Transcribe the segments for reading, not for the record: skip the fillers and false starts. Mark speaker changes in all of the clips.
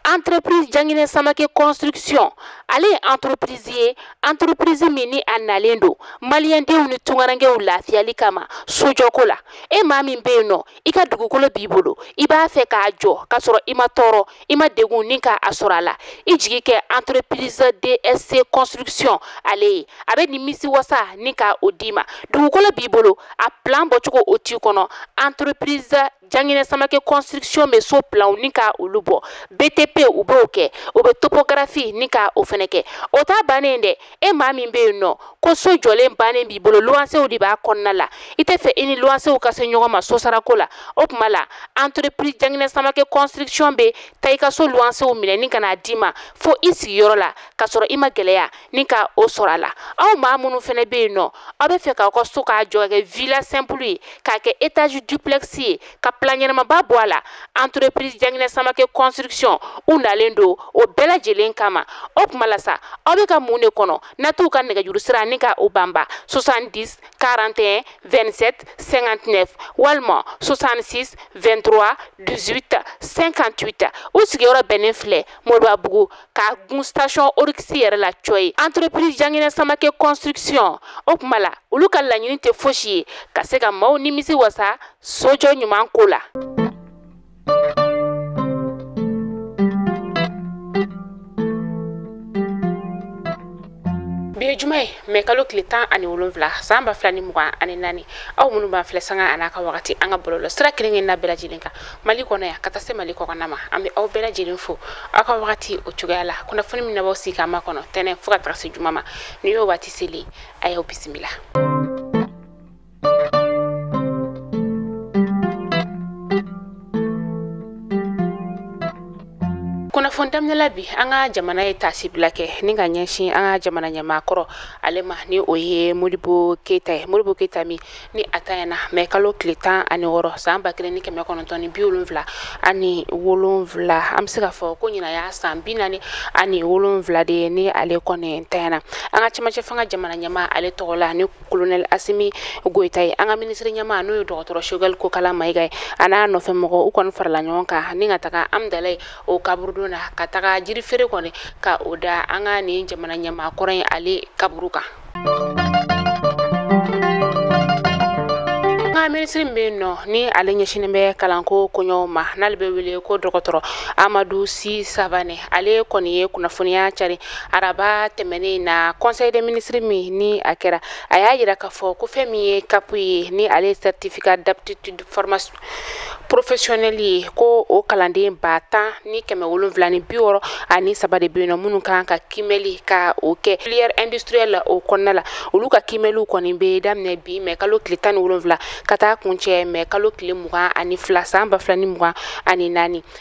Speaker 1: Entreprise Janginɛ Samake Construction, ale ye entreprise ye, entreprise min ni a nalen don maliyɛndenw ni tunkarankew lafiyali kama sojɔko la. E maa min bɛ yen nɔ, i ka dugukolo b'i bolo, i b'a fɛ k'a jɔ k'a sɔrɔ i ma tɔɔrɔ, i ma degun ni k'a sɔrɔ a la, i jigi kɛ entreprise DSC Construction ale ye. A bɛ nimisi wasa ni ka o d'i ma. Dugukolo b'i bolo, a plan bɔcogo o t'i kɔnɔ, entreprise Janginɛ Samake Construction bɛ so planw ni ka olu bɔ, BTP u b'o kɛ, o bɛ topographie ni ka o fɛnɛ kɛ. O t'a bannen dɛ, e maa min bɛ yen nɔ ko so jɔlen bannen b'i bolo, luwansew de b'a kɔnɔna la, i tɛ fɛ i ni luwansew ka se ɲɔgɔn ma sosarako la, o tuma la entreprise Janginɛ Samake Construction bɛ taa i ka so luwansew minɛ ni ka n'a d'i ma fo i sigiyɔrɔ la, k'a sɔrɔ i ma gɛlɛya ni ka o sɔrɔ a la. Aw maa minnu fɛnɛ bɛ yen nɔ, aw bɛ fɛ k'aw ka so k'a jɔ ka kɛ villa simple ye, k'a kɛ étage duplex ye, ka plan ɲɛnamaba bɔ a la, entreprise Janginɛ Samake Construction u nalen don o bɛɛ lajɛlen kama. O tuma la sa, aw bɛ ka mun de kɔnɔ? Na t'u ka nɛgɛjuru sira ni ka o banba 70 41 27 59 walima 66 23 18 58. U sigiyɔrɔ bɛnnen filɛ Moribabugu ka gun station Oryx yɛrɛ la cɔyi. Entreprise Janginɛ Samake Construction, o tuma la olu ka laɲini tɛ fosi ye ka se ka maaw nimisi wasa sojɔ ɲuman ko la. Bi ye juma ye, mɛ kalo tile 17 san 2024. Aw minnu b'an filɛ sanga a n'a ka wagati an ka bɔlɔlɔ sira kelen kelenna bɛɛ lajɛlen kan Mali kɔnɔ yan ka taa se Mali kɔkanna ma, an bɛ aw bɛɛ lajɛlen fo aw ka wagati o cogoya la. Kunnafoni min na b'aw sigi k'an makɔnɔ tɛnɛn fo ka taga se juma ma, ni y'o waati selen a y'aw bisimila. Kunnafoni daminɛ la bi, an ka jamana ye taasibila kɛ ni ka ɲɛsin an ka jamana ɲɛmaakɔrɔ ale ma, ni o ye Modibo Keyita ye. Modibo Keyita min ni a tanyana mɛ kalo tile 16 san 1977, an bɛ se k'a fɔ ko ɲinan y'a san 47 de ye ni ale kɔni tanyana. An ka cɛmancɛ fanga jamana ɲɛmaa ale tɔgɔ la ni colonel Asimi Goyita ye, an ka minisiri ɲɛmaa n'o ye dɔgɔtɔrɔ Choguel Kokala Mayiga ye, a n'a nɔfɛ mɔgɔ u kɔni farala ɲɔgɔn kan ni ka taga Amudalayi o kaburudon na ka taga jiri feere kɔni ka o da an ka nin jamana ɲɛmaa kɔrɔ in ale kaburu kan. Nka minisiri min bɛ yen nɔ ni ale ɲɛsinnen bɛ kalanko koɲɛw ma, n'ale bɛ wele ko dɔgɔtɔrɔ Amadu Si Savane, ale kɔni ye kunnafoniya cari araba tɛmɛnen na conseil des ministres min ni a kɛra. A y'a yira k'a fɔ ko fɛn min ye CAP ye, ni ale ye certificat d'aptitude formation professionnelle ye, ko o kalanden 10,763 de bɛ yen nɔ minnu kan ka kimɛli ka o kɛ filière industrielle o kɔnɔna la. Olu ka kimɛliw kɔni bɛ daminɛ bi mɛ kalo tile 17 ka taa kuncɛ mɛ kalo tile 22 san 2024.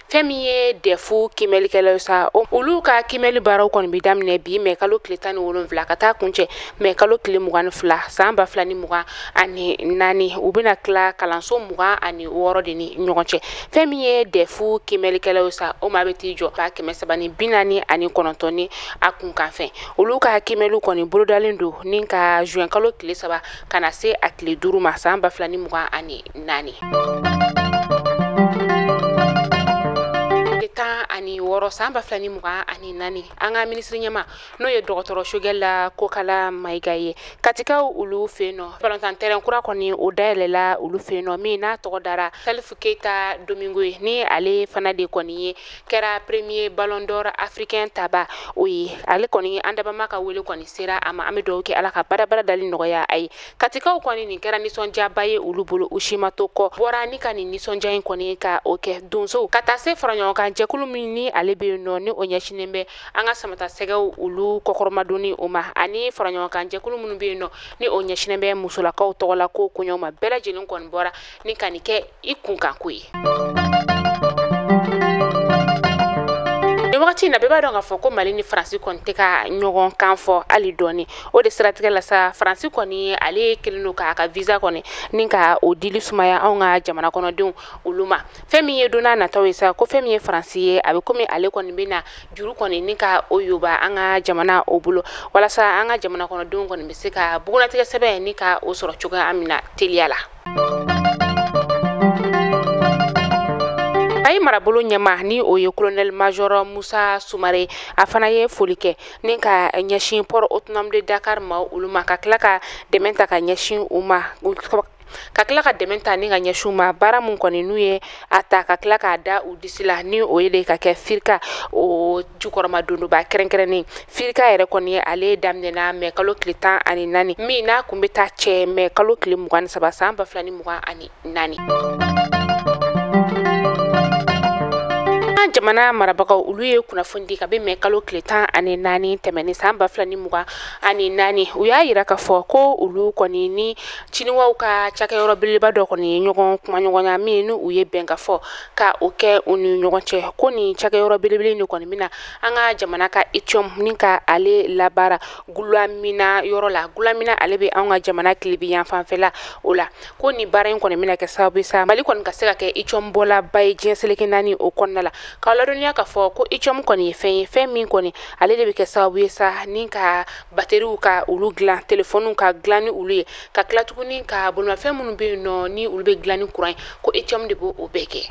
Speaker 1: Fɛn min ye DEF kimɛlikɛlaw sa, olu ka kimɛli baaraw kɔni bɛ daminɛ bi mɛ kalo tile 17 ka taa kuncɛ mɛ kalo tile 22 san 2024. U bɛna tila kalanso 26 de ni ɲɔgɔn cɛ. Fɛn min ye DEF kimɛlikɛlaw sa, o maa bɛ t'i jɔ 349 ni a kunkanfɛn. Olu ka kimɛliw kɔni bolodalen don ni ka juin kalo tile 3 ka na se a tile 5 ma san 2024. 16 san 2024, an ka minisiri ɲɛma n'o ye dɔgɔtɔrɔ Choguel Kokala Mayiga ye, Katikaw olu fɛ yen nɔ balontan terrain kura kɔni o dayɛlɛla olu fɛ yen nɔ, min n'a tɔgɔ dara Salif Keita Domingo ye, ni ale fana de kɔni ye kɛra premier ballon d'or africain taba o ye. Ale kɔni an dabama ka wele kɔni sera a ma, an bɛ dugawu kɛ Ala ka badabada dali nɔgɔya a ye. Katikaw kɔni nin kɛra nisɔndiyaba ye olu bolo, u si ma to kɔ, bɔra ni ka nin nisɔndiya in kɔni ka o kɛ donso ka taa se fara ɲɔgɔn kan jɛkulu min ni ale bɛ yen nɔ ni o ɲɛsinnen bɛ an ka samatasɛgɛw olu kɔkɔrɔmadonni o ma, ani fara ɲɔgɔn kan jɛkulu minnu bɛ yen nɔ ni o ɲɛsinnen bɛ musolakaw tɔgɔla ko koɲɛw ma, bɛɛ lajɛlen kɔni bɔra ni ka nin kɛ i kunkanko ye. Nin wagati in na, bɛɛ b'a dɔn k'a fɔ ko Mali ni Faransi kɔni tɛ ka ɲɔgɔn kan fɔ hali dɔɔni. O de siratigɛ la sa, Faransi kɔni ale kɛlen don k'a ka visa kɔni ni ka o dili sumaya anw ka jamana kɔnɔdenw olu ma. Fɛn min ye don n'a nataw ye sa, ko fɛn min ye Faransi ye, a bɛ komi ale kɔni bɛ na juru kɔni ni ka o yoba an ka jamana o bolo, walasa an ka jamana kɔnɔdenw kɔni bɛ se ka bugunnatigɛ sɛbɛn ni ka o sɔrɔ cogoya min na teliya la. Kayi marabolo ɲɛmaa ni o ye colonel major Musa Sumare, a fana ye foli kɛ ni ka ɲɛsin port autonome de Dakar ma olu ma, ka tila ka dɛmɛ ta ka ɲɛsin u ma, ka tila ka dɛmɛ ta ni ka ɲɛsin u ma baara mun kɔni n'u ye a ta ka tila k'a da u disi la, ni o ye de ka kɛ FIRCA o jukɔrɔma dondoba kɛrɛnkɛrɛnnen. FIRCA yɛrɛ kɔni ale daminɛna mɛ kalo tile 14 min n'a kun bɛ taa cɛ mɛ kalo tile 23 san 2024. Jamana marabagaw olu ye kunnafoni di kabi mɛ kalo tile 14 tɛmɛnen san 2024. U y'a yira k'a fɔ ko olu kɔni ni Chinois ka cakɛyɔrɔ belebeleba dɔ kɔni ye ɲɔgɔn kumaɲɔgɔnya min ni u ye bɛn ka fɔ ka o kɛ u ni ɲɔgɔn cɛ, ko nin cakɛyɔrɔ belebele nin kɔni bɛna an ka jamana ka lithium ni ka ale labaara Goulamina yɔrɔ la. Goulamina ale bɛ an ka jamana tilebin yan fanfɛla o la, ko nin baara in kɔni bɛna kɛ sababu ye sa Mali kɔni ka se ka kɛ lithium bɔlaba ye diɲɛ seleke naani o kɔnɔna la. K'aw ladɔnniya k'a fɔ ko lithium kɔni ye fɛn ye, fɛn min kɔni ale de bɛ kɛ sababu ye sa ni ka bateriw ka olu dilan, telefɔniw ka dilan ni olu ye, ka tila tuguni ka bolimafɛn minnu bɛ yen nɔ ni olu bɛ dilan ni kuran ye, ko lithium de b'o bɛɛ kɛ.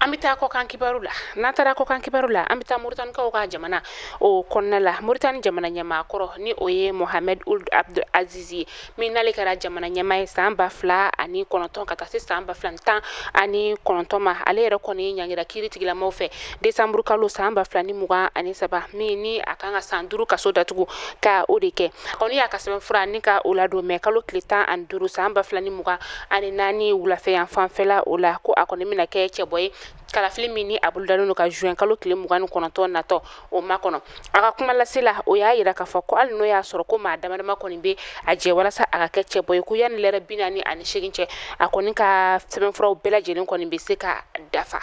Speaker 1: An bɛ taa kɔkan kibaru la. N'an taara kɔkan kibaru la, an bɛ taa Moritanikaw ka jamana o kɔnɔna la. Moritani jamana ɲɛmaa kɔrɔ ni o ye Mohamed Ould Abdel Aziz ye, min n'ale kɛra jamana ɲɛmaa ye san 2009 ka taa se san 2019 ma. Ale yɛrɛ kɔni ɲangira kiiri tigilamaw fɛ décembre kalo san 2023, min ni a kan ka san 5 kaso datugu ka o de kɛ. Kɔni y'a ka sɛbɛnfura ni ka o ladon mɛ kalo tile 15 san 2024 wulafɛ yan fanfɛla o la, ko a kɔni bɛna kɛ cɛbɔ ye kalafili min ni a bolodalen don ka juin kalo tile 29 natɔ o makɔnɔ. A ka kuma lase la, o y'a yira k'a fɔ ko hali n'o y'a sɔrɔ ko maa dama dama kɔni bɛ a jɛ walasa a ka kɛ cɛbɔ ye, ko yanni lɛrɛ 48 cɛ, a kɔni ka sɛbɛnfuraw bɛɛ lajɛlen kɔni bɛ se ka dafa.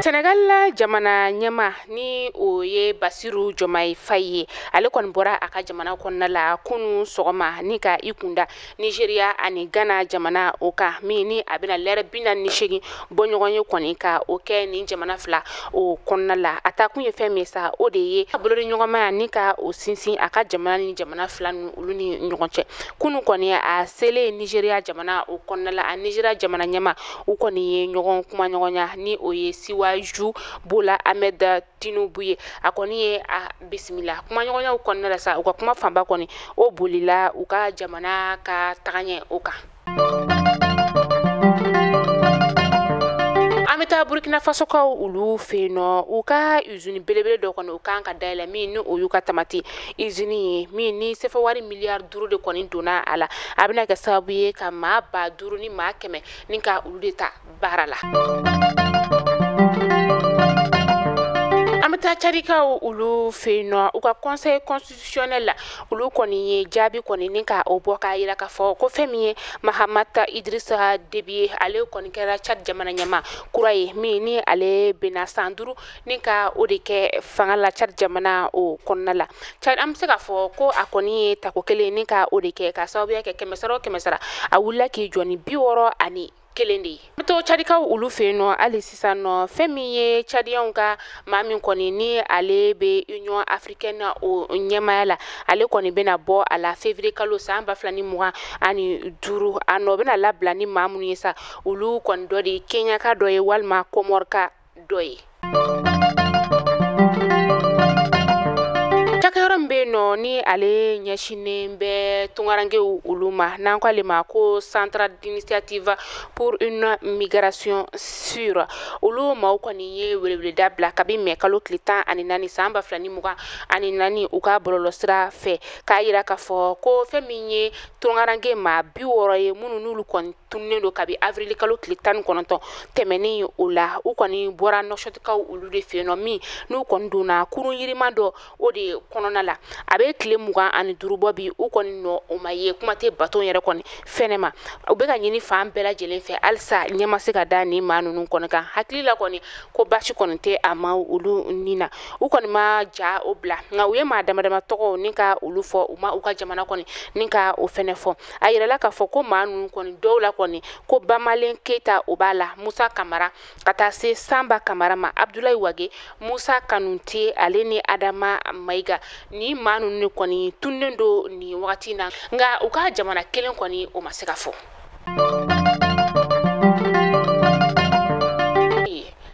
Speaker 1: Senegal la jamana ɲɛma ni o ye Bassirou Diomaye Faye ye, ale kɔni bɔra a ka jamana kɔnɔna la kunun sɔgɔma ni ka i kunda Nigeria ani Ghana jamana o kan, min ni a bɛna lɛrɛ 48 bɔ ɲɔgɔn ye kɔni ka o kɛ nin jamana fila o kɔnɔna la. A taa kun ye fɛn min sa, o de ye a bolodi ɲɔgɔnmaya ni ka o sinsin a ka jamana ni jamana fila ninnu olu ni ɲɔgɔn cɛ. Kunun kɔni a selen Nigeria jamana o kɔnɔna la, a Nigeria jamana ɲɛma u kɔni ye ɲɔgɔn kumaɲɔgɔnya ni o ye Siwaju Bola Ahmed Tinubu ye. A kɔni ye a bisimila kumaɲɔgɔnyaw kɔnɔna la sa, u ka kuma fanba kɔni o bolila u ka jamana ka tagaɲɛ o kan. An bɛ taa Burkina Faso kaw olu fɛ yen nɔ, u ka usine belebele dɔ kɔni u kan ka dayɛlɛ min ni o y'u ka tamati usine ye, min ni sefa wari miliyari 5 de kɔni donna a la. A bɛna kɛ sababu ye ka maa 5000 ni maa 100 ni ka olu de ta baara la. An bɛ taa Tchadikaw olu fɛ yen nɔ, u ka conseil constitutionnel la olu kɔni ye jaabi kɔni ni ka o bɔ k'a yira k'a fɔ ko fɛn min ye Mahamat Idrissa Déby ye, ale kɔni kɛra Tchad jamana ɲɛmaa kura ye, min ni ale bɛna san 5 ni ka o de kɛ fanga la Tchad jamana o kɔnɔna la. Tchad, an bɛ se k'a fɔ ko a kɔni ye tako kelen ni ka o de kɛ, ka sababuya kɛ 100 sara o 100 sara a wulila k'i jɔ ni 61 de ye. An bɛ to Tchadikaw olu fɛ yen nɔ hali sisan nɔ, fɛn min ye Tchadiens ka maa min kɔni ni ale bɛ Union africaine o ɲɛmaaya la, ale kɔni bɛna bɔ a la février kalo san 2025. A nɔ bɛna labila ni maa minnu ye sa, olu kɔni dɔ de ye Kenya ka dɔ ye walima Comore ka dɔ ye. Cakɛyɔrɔ min bɛ yen nɔ ni ale ɲɛsinnen bɛ tunkarankew olu ma, n'an ko ale ma ko Centre d'initiative pour une migration sûre, olu maaw kɔni ye weleweleda bila kabi mɛ kalo tile 14 san 2024 u ka bɔlɔlɔsira fɛ, k'a yira k'a fɔ ko fɛn min ye tunkaranke maa 60 ye minnu n'olu kɔni tununnen don kabi avril kalo tile 19 tɛmɛnen o la. U kɔni bɔra Nouakchottkaw olu de fɛ yen nɔ, min n'u kɔni donna kurun yirima dɔ o de kɔnɔna la. A bɛ tile 25 bɔ bi, u kɔni nɔ o ma ye, kuma tɛ baton yɛrɛ kɔni fɛnɛ ma. U bɛ ka ɲini fan bɛɛ lajɛlen fɛ halisa ɲɛ ma se ka da nin maa ninnu kɔni kan. Hakili la kɔni ko baasi kɔni tɛ a ma olu ni na, u kɔni ma ja o bila, nka u ye maa dama dama tɔgɔw ni ka olu fɔ, u ma u ka jamana kɔni ni ka o fɛnɛ fɛnɛ fɔ. A yirala k'a fɔ ko maa ninnu kɔni dɔw la kɔni ko Bamalen Keyita o b'a la, Musa Kamara ka taa se Sanba Kamara ma, Abdulayi Wage, Musa Kanute ale ni Adama Mayiga. Ni maa ninnu de kɔni tunnen don nin wagati in na, nka u ka jamana kelen kɔni o ma se ka fɔ.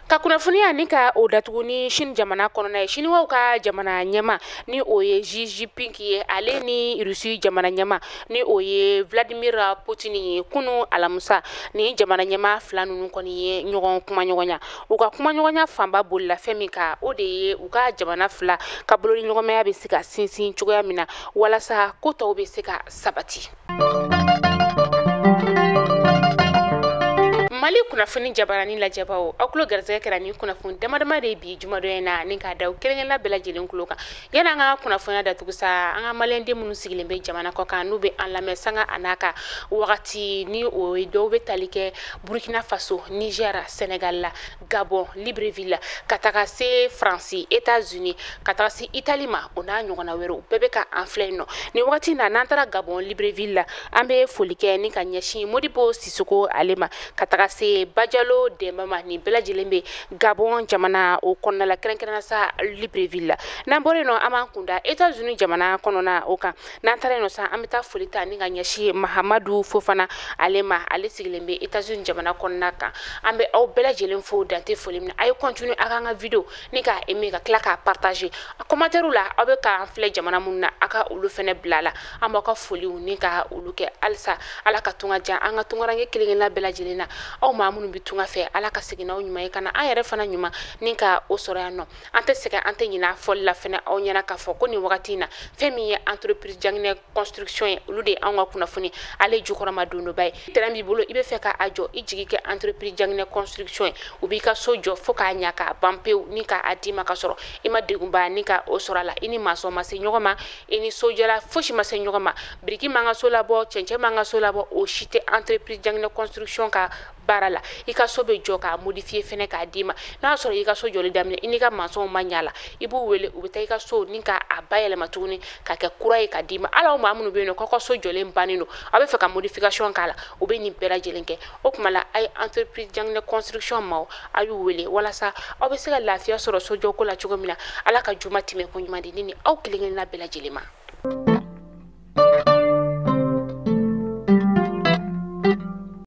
Speaker 1: Ka kunnafoniya ni ka o datugu ni Chine jamana kɔnɔna ye. Chinois ka jamana ɲɛma ni o ye Xi Jinping ye, ale ni Russie jamana ɲɛma ni o ye Vladimir Poutine ye, kunu alamisa ni jamana ɲɛma fila ninnu kɔni ye ɲɔgɔn kumaɲɔgɔnya. U ka kumaɲɔgɔnya fanba bolila fɛn min kan, o de ye u ka jamana fila ka bolodiɲɔgɔnmaya bɛ se ka sinsin cogoya min na walasa ko tɔw bɛ se ka sabati. Mali kunnafoni jabarani lajɛbaw, aw tulo garisɛgɛ kɛra ni kunnafoni dama dama de bi jumadon in na ni k'a da kelen-kelenna bɛɛ lajɛlen tulo kan. Yanni an ka kunnafoniya datugu sa, an ka maliyɛnden minnu sigilen bɛ jamana kɔ kan n'u bɛ an lamɛn sanga a n'a ka wagati, ni o ye dɔw bɛ tali kɛ Burkina Faso, Niger, Senegal la, Gabon, Libreville, ka taga se Faransi, États-Unis, ka taga se Italie ma, o n'a ɲɔgɔnna wɛrɛw bɛɛ bɛ ka an filɛ yen nɔ. Nin wagati in na, n'an taara Gabon, Libreville la, an bɛ foli kɛ ni ka ɲɛsin Modibo Sisoko ale ma, ka taga se Bajalo Demba ma. Nin bɛɛ lajɛlen bɛ Gabon jamana o kɔnɔna la, kɛrɛnkɛrɛnnenya sa Libreville la. N'an bɔra yen nɔ, an b'an kunda États-Unis jamana kɔnɔna o kan. N'an taara yen nɔ sa, an bɛ taa foli ta ni ka ɲɛsin Mahamadu Fofana ale ma, ale sigilen bɛ États-Unis jamana kɔnɔna kan. An bɛ aw bɛɛ lajɛlen fo dante foli min na. A ye continue a k'an ka video ni k'a aimer, ka tila k'a partager. A commentaire la, aw bɛ k'an filɛ jamana minnu na, a ka olu fɛnɛ bila la. An b'aw ka foliw ni ka olu kɛ halisa. Ala ka tunga diya an ka tunkaranke kelen-kelenna bɛɛ lajɛlen na. Aw maa minnu bɛ tunga fɛ, Ala ka segin n'aw ɲuman ye ka na an yɛrɛ fana ɲuman ni ka o sɔrɔ yan nɔ. An tɛ sɛgɛn, an tɛ ɲinɛ a fɔli la fɛnɛ aw ɲɛna k'a fɔ ko nin wagati in na, fɛn min ye entreprise Dianginé construction ye, olu de ye anw ka kunnafoni ale jukɔrɔma dondoba ye. Terrain b'i bolo, i bɛ fɛ k'a jɔ, i jigi kɛ entreprise Dianginé construction ye, u b'i ka so jɔ fo k'a ɲa k'a ban pewu ni k'a d'i ma ka sɔrɔ i ma degunba ni ka o sɔrɔ a la. I ni maçon ma se ɲɔgɔn ma, i ni sojɔla fosi ma se ɲɔgɔn ma, biriki man ka so labɔ, cɛncɛn man ka so labɔ, o si tɛ entreprise Dianginé construction ka baara la. I ka so bɛ jɔ k'a modifier fɛnɛ k'a d'i ma. N'a y'a sɔrɔ i ka so jɔli daminɛ, i n'i ka maçon ma ɲa la, i b'u wele, u bɛ taa i ka so ni k'a bayɛlɛma tuguni k'a kɛ kura ye k'a d'i ma. Hali aw maa minnu bɛ yen nɔ k'aw ka so jɔlen bannen don, aw bɛ fɛ ka modification k'a la, u bɛ nin bɛɛ lajɛlen kɛ. O tuma la, a ye entreprise Dianginé construction maaw, a y'u wele walasa aw bɛ se ka lafiya sɔrɔ sojɔko la cogo min na. Ala ka juma tɛmɛ ko ɲuman di ne ni aw kelen-kelenna bɛɛ lajɛlen ma.